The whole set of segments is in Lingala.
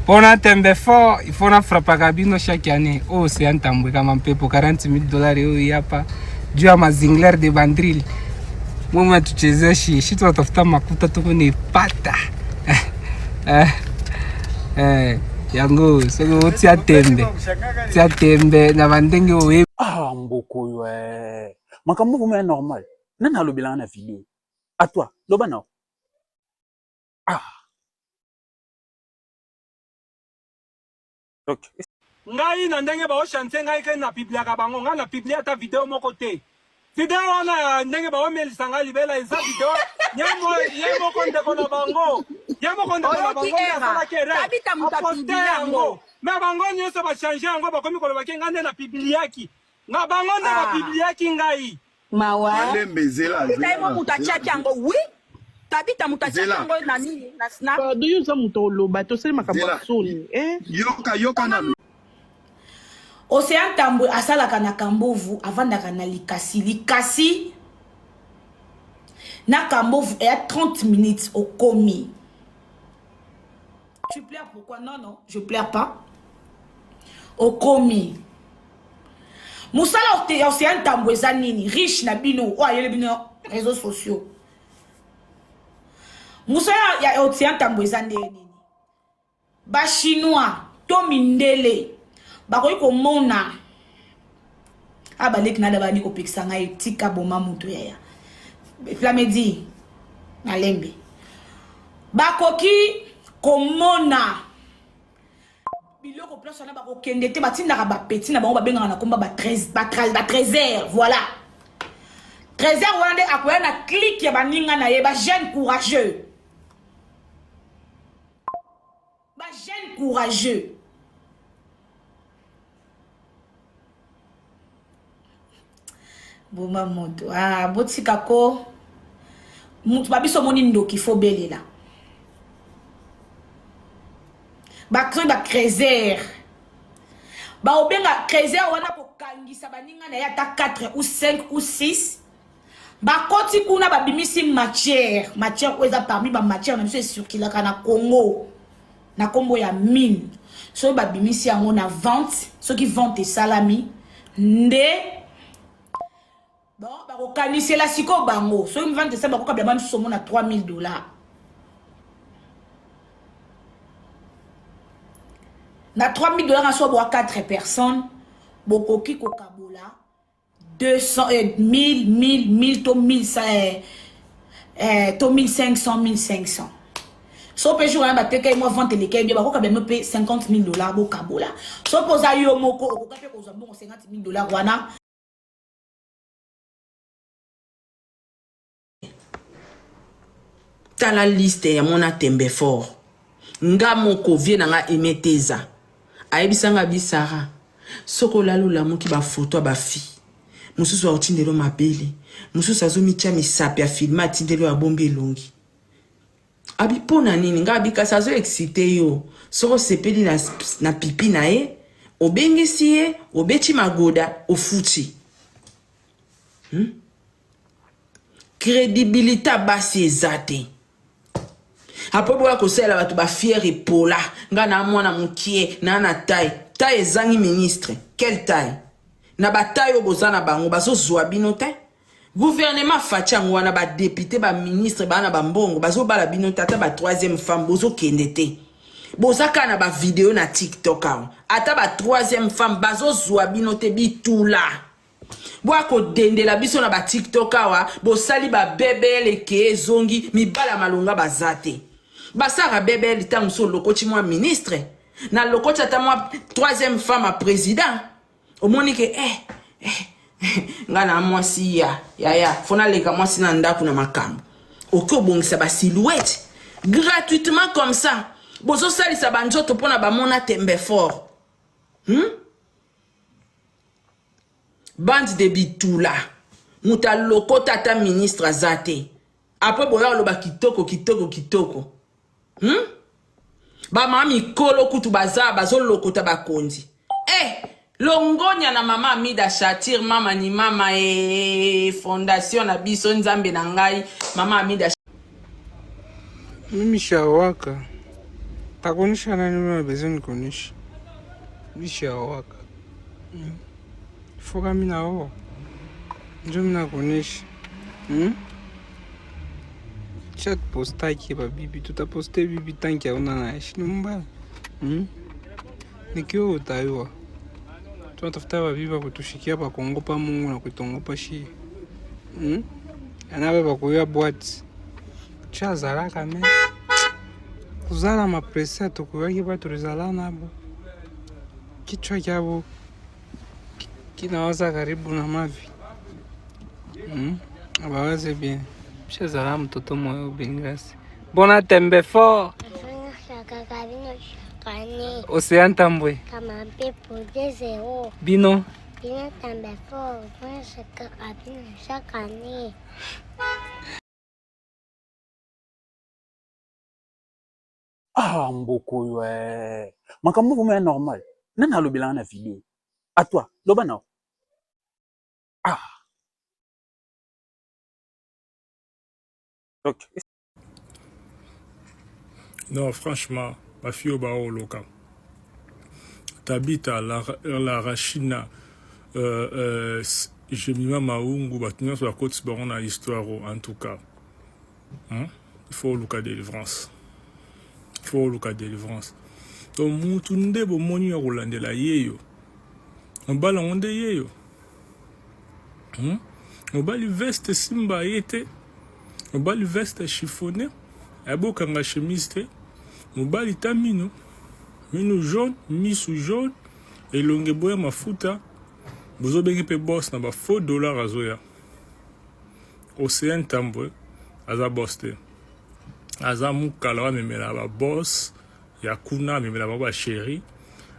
Pona tembe fort, il faut na frappaka bino chaque année. Oh, c'est un tambwe kama mpepo 40 000 dollars oyo hapa juu ya mazingler de bandril. Mwe tuchezea shi, shi tunatafuta makuta tuko nipata. Eh, eh, yango soki otia tembe tia tembe na bandenge oye Ah, mboko oyo eh. Makambo moko ya normal. Nani alobelanga na video? À toi, loba na. Ah. Ok. Ngai na ndenge bao chantier ngai ke na publiaka bango ngai na publie ata video moko te video wana ya ndenge baomelisa ngai libela eza video ye moko ndeko na bango ye moko ndeko na bango nde asalaki erreur aposte yango me bango nyonso bachange yango bakomi koloba ke ngai nde na publiaki nga bango nde ah. bapubliaki ngai mawa malembe zela zela ye moto atiaki yango oui tabita moto atiaki yango na nini na snap pardon yo oza moto oloba tosali makambo ya soni eh? yoka yoka nanu Ocean Tambwe asalaka na Kambovu avandaka na Likasi Likasi na Kambovu eya 30 minutes okomi Tu pleures pourquoi Non, non, je pleure pas. Okomi. Musala ya Océan Tambo eza nini? Riche na bino, oyo ayeli bino réseaux sociaux. Musala ya Océan Tambo eza ndenge nini? Ba chinois to mindele bakoki komona a baleki nada bandi kopekisa ngai tika boma moto yaya flamedi malembe bakoki komona biloko place wana bakokende te batindaka bapeti na bango babengaka na komba ba 13 voilà 13 wana nde akoya na clique ya baninga na ye ba jeune courageux ba jeune courageux boma moto ah botika ko moto babiso omoni ndoki fo belela bakri ba creser baobenga creser wana kokangisa baninga na ye ata 4 ou 5 ou 6 Bakoti kuna babimisi matière, matière oyo eza parmi ba matière na biso esirkulaka na Congo na kombo ya mine. Soki babimisi yango na vente, soki vente esalami nde bon bakokanisela sikoyo bango soki vente esali bakokabela ba misusu omona 3000 dollars na 3000 dollars na so boa 4 personnes bokoki kokabola 200 eh, 1000 1000 1000 to 1000 eh, eh, to 1500 1500 so mpe jour wana batekaki mwa vente elekaki bien bakoka bino mpe 50 000 dollars bokabola so mpe oza yo moko okoka mpe kozwa mbongo 50 000 dollars wana Tala liste ya mona tembe fort. Nga moko vie na nga aime teza. Ayebisa nga bi Sarah. Soki olali olamuki ba photo ya ba fille. Mususu akotindelo mabele. Mususu azomitia misapi ya filme atindeli oyo abombi elongi. Abi pona nini nga abi kasi azo excite yo. Soki osepeli na, na pipi na ye, obengisi ye, obeti magoda, ofuti. Hmm? Credibilite ya basi eza te. Apres boya kosalela bato ba fier epola. Nga na mwana mukie, na na taille. Taille ezangi ministre. Quelle taille? Na ba taille oyo boza na bango bazo zua bino te? Gouvernement Fatshi yango wana ba depute ba ministre ba na ba mbongo bazo bala bino te ata ba troisième femme bozo kende te. Boza kaka na ba video na TikTok awa. Ata ba troisième femme bazo zua bino te bitula. Boya kodendela biso na ba tiktok awa bosali ba bbl ekeye ezongi mibali ya malonga baza te basalaka bbl ntango mosusu olokoti mwa ministre na lokoti ata mwa troisième femme ya président omoni ke eh, eh, ngai na mwasi ya yaya fo naleka mwasi na ndako na makambo oki obongisa ba silhouette gratuitement comme ça bozosalisa banzoto mpo na bamona tembe fort hmm? Bande de bitula. Moto alokota ata ministre aza te. Après boya oloba kitoko kitoko kitoko. Hmm? Ba mama mikolo kutu baza bazolokota bakonzi. Eh, longonya na mama Amida Shatir mama ni mama eh, fondation na biso nzambe na ngai mama Amida Mimi Shawaka. Takuonesha nani una besoin nikuoneshe? Nishaowaka. Mm. Foka mimi naoa. Njo mimi nakuonesha. Mm? Chat postaki ba bibi, tutaposte bibi tanki hauna na shi ni mbaya. Mm? Nikiwa utayua. Tunatafuta ba bibi ba kutushikia pa kuongopa Mungu na kutongopa shi. Mm? Anabe ba kuya boîte. Chazalaka me. Kuzala mapresa tukuyaki batu tulizala nabo. Kichwa kyabo kinawaza karibu na mavi. Mm? Abawaze bien. Chazala mtoto moyo bengrasi. Bona tembe fort. Océan Tambwe. Bino. Ah mboka oyo eh. Makambo moko ya normal. Nani alobelanga na video? À toi, loba na. Ah. Ok. Non, franchement, ba fille oyo baoloka. Tabita, la, la Rachina, euh, euh, Jemima Maungu, bato nyonso bakotisi bango na histoire oyo, en tout cas. Hein? Il faut oluka délivrance. Il faut oluka délivrance. Donc mutu nde bomoni ya kolandela yeyo. Mobali yango nde yeyo. Hmm? Mobali veste simba ye te. Mobali veste chiffonné, abokanga chemise te. Mobali ta minu, minu jaune, misu jaune, elongi eboya mafuta. Bozobenge pe boss na ba faux dollars azoya. Ocean Ntambwe aza boss te. Aza mukala oyo amemela ba boss ya kuna, amemela bango ba chérie.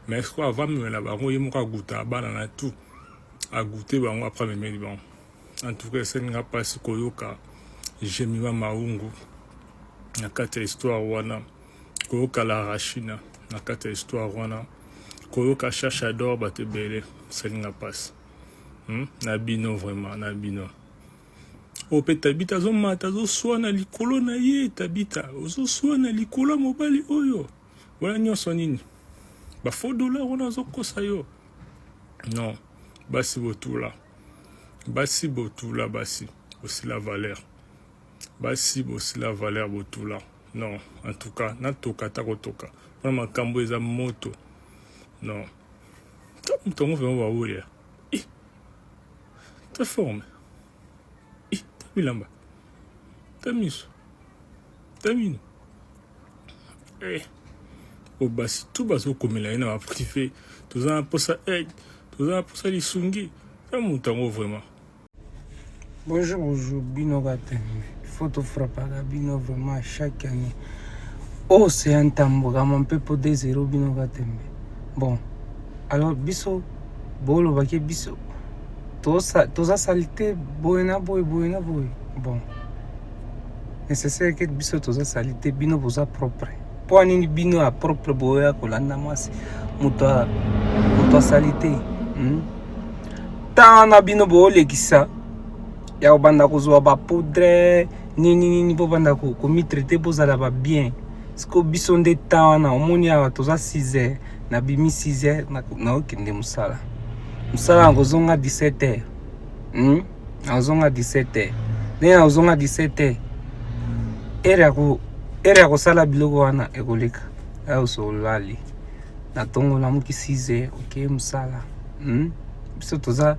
Mais sikoyo avant amemela bango ye moko agutaka bana na tout. Agute bango après amemeli bango. En tout cas esali nga mpasi koyoka Jemima Maungu na kati ya histoire wana, koyoka la Rachina na kati ya histoire wana, koyoka Chacha d'or bato ebele, esali nga mpasi. Hmm? Na bino vraiment, na bino. Oyo mpe Tabita azomata azoswana likolo na ye. Tabita ozoswana likolo ya mobali oyo wana nyonso nini? Ba faux dollar wana azokosa yo. Non, basi botula, basi botula, basi bosila valeur, basi bosila valeur, botula. Non, en tout cas natoka ata kotoka mpona makambo eza moto. Non, moto yango vraiment baolia ta forme, ta bilamba, ta miso, ta mino. Eh, oyo basi tu bazokomela ye na baprive, toza na mposa aide, toza na mposa lisungi ya moto yango vraiment. Bonjour, bonjour, bino katembe. Il faut to frappaka bino vraiment chaque année. Oh, c'est un tambo, kama mpepo 2-0 bino katembe. Bon, alors biso bolobaki biso toza salite boye na boye boye na boye. Bon, nécessaire ke biso toza salite, bino boza propre. Mpo nini bino ya propre boya kolanda mwasi moto moto asalite hmm? Temps na bino boolekisa ya kobanda kozwa bapoudre nini nini bobanda komitraite bozala ba bien. Siko biso nde temps wana omoni awa toza 6 heures, nabimi 6 heures naokende mosala, mosala nakozonga 17 heures hmm? Nakozonga 17 heures, ndenge nakozonga 17 heures ere ya kosala biloko wana ekoleka ayo solali na ntongo olamuki 6 heures okei mosala hmm? Biso toza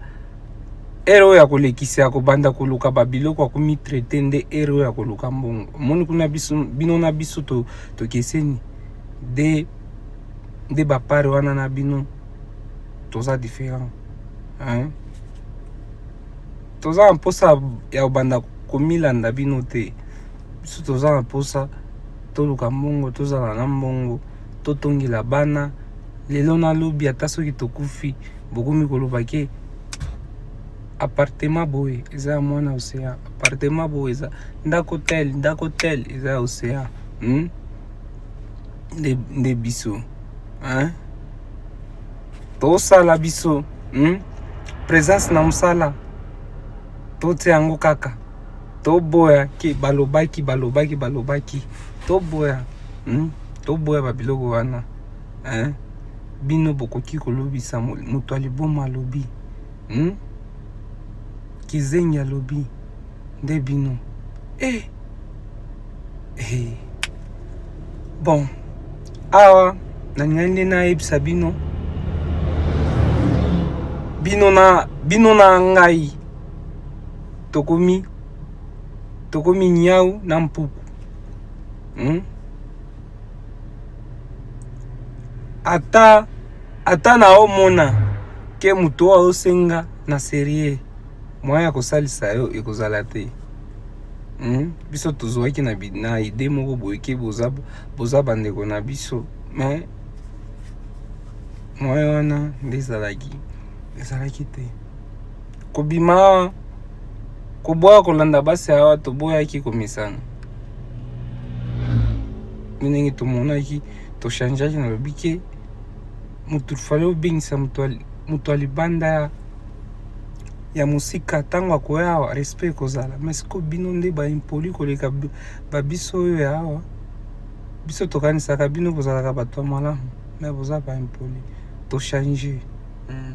ere oyo ya kolekisa ya kobanda koluka babiloko ya komitraite nde ere oyo ya koluka mbongo. Omoni kuna biso, bino na biso tokeseni de nde bapare wana na bino toza différent hein? Toza na mposa ya kobanda komilanda bino te. Biso toza na mposa toluka mbongo, tozala na mbongo, totongela bana lelo na lobi. Ata soki tokufi, bokomi koloba ke appartement boye eza ya mwana Océan, appartement boye eza ndako tel, ndako tel eza ya Océan hmm? Nde, nde biso hein? Tosala biso hmm? Présence na mosala totia yango kaka, toboya ke balobaki balobaki balobaki, toboya hmm? Toboya ba biloko wana hein? Bino bokoki kolobisa moto ya liboma alobi hmm? Kizengi alobi nde bino eh. Eh. Bon awa nalingaki nde nayebisa bino bino na bino na ngai tokomi tokomi nyau na mpuku hmm? Ata ata na omona ke moto oyo aosenga na serie moyen ya kosalisa yo ekozala te hmm? Biso tozwaki na, na ide moko boye ke boza, boza bandeko na biso mais moyen wana nde ezalaki ezalaki te kobima awa koboya kolanda basi awa toboyaki komesana ndenge tomonaki tochangeaki nalobi ke motu fale obengisa moto ya libanda ya mosika ntango akoya awa respect ekozala mais sikoyo bino nde baimpoli koleka babiso oyo ya awa biso tokanisaka bino bozalaka bato ya malamu mais boza baimpoli tochange mm.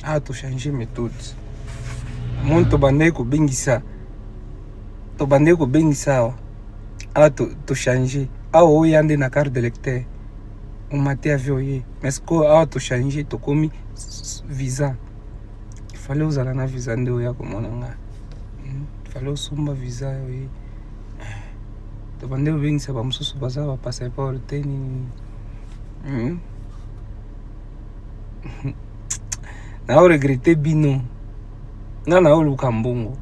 Ah, tochange méthode moni tobandaki kobengisa tobandaki kobengisa awa awa tochange awa oya nde na carte de lecteur omate avion oye mais sikoyo awa tochange tokomi visa ifale ozala na visa nde oya komona nga hmm, ifale osomba visa oye tobande kobengisa bamosusu baza bapasseport te nini hmm. Nao regrette bino nga naoluka mbongo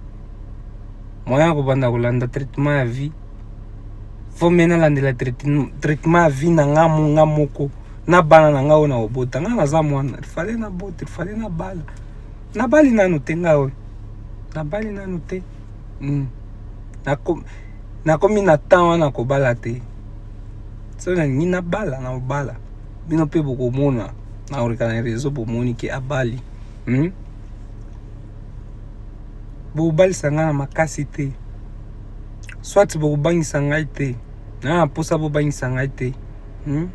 moyen ya kobanda kolanda traitement ya vie fo me nalandela traitement ya vie na nga nga moko na bana na nga oyo na kobota nga naza mwana fale nabota fale nabala nabali nanu te nga oyo nabali nanu te mm. nakomi na temps wana kobala te soki nalingi nabala nakobala bino mpe bokomona na koleka na réseau bomoni ke abali hmm? Bokobalisa ngai na makasi te soit bokobangisa ngai te na na mposa bobangisa ngai te hmm?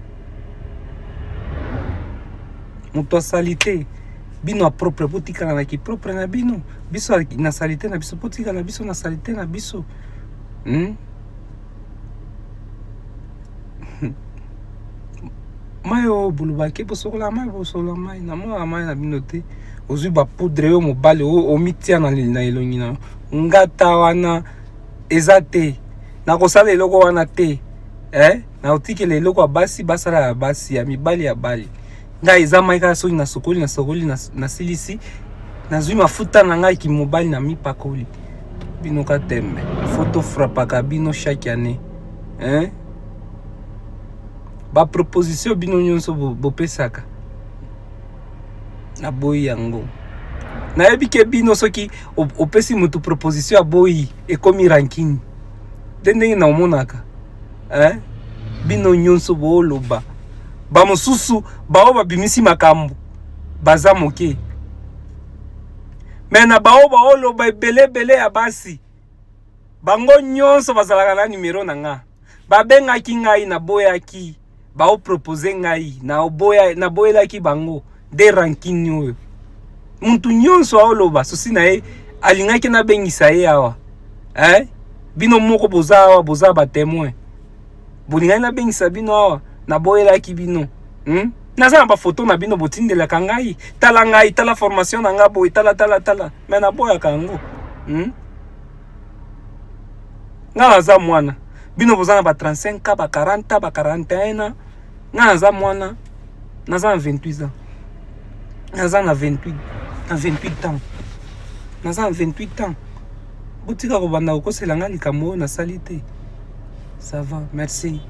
Moto asali te bino ya propre botikala na kipropre na bino biso na salite na biso botikala biso na salite na biso hmm? Mai oyo bolobaki bosokola mai bosokola mai namonaka mai na bino te ozwi bapoudre yo mobali omitia na elongi na yo ngata wana eza te nakosala eloko wana te eh? Nakotikela eloko ya basi basala ya basi ya mibali ya bali ngai eza mai kaka soki nasokoli nasokoli nasilisi nazwi mafuta na ngai kimobali na mipakoli bino katembe foto frappaka bino chaque année hein? Ba proposition bino nyonso bopesaka naboyi yango nayebi ke bino soki opesi moto proposition aboyi ekomi rankine nde ndenge naomonaka eh? Bino nyonso booloba bamosusu bao babimisi makambo baza moke me na bao baoloba ebele ebele ya basi bango nyonso bazalaka na nimero na nga babengaki ngai naboyaki baopropose ngai naboyelaki bango nde rankine oyo mutu nyonso aoloba sosi na ye alingaki nabengisa ye awa eh? Bino moko boza awa boza batemoin bolingaki nabengisa bino awa naboyelaki bino hmm? Naza na bafoto na bino botindelaka ngai tala ngai tala formation na ngai boye tala tala tala me naboyaka yango hmm? Ngai naza mwana bino boza na ba 35 ba 40 ba 41 ans ngai naza mwana naza na 28 ans naza na 28 na 28 ans naza na 28 ans botika kobanda kokosela ngai likambo oyo nasali te. Ça va, merci.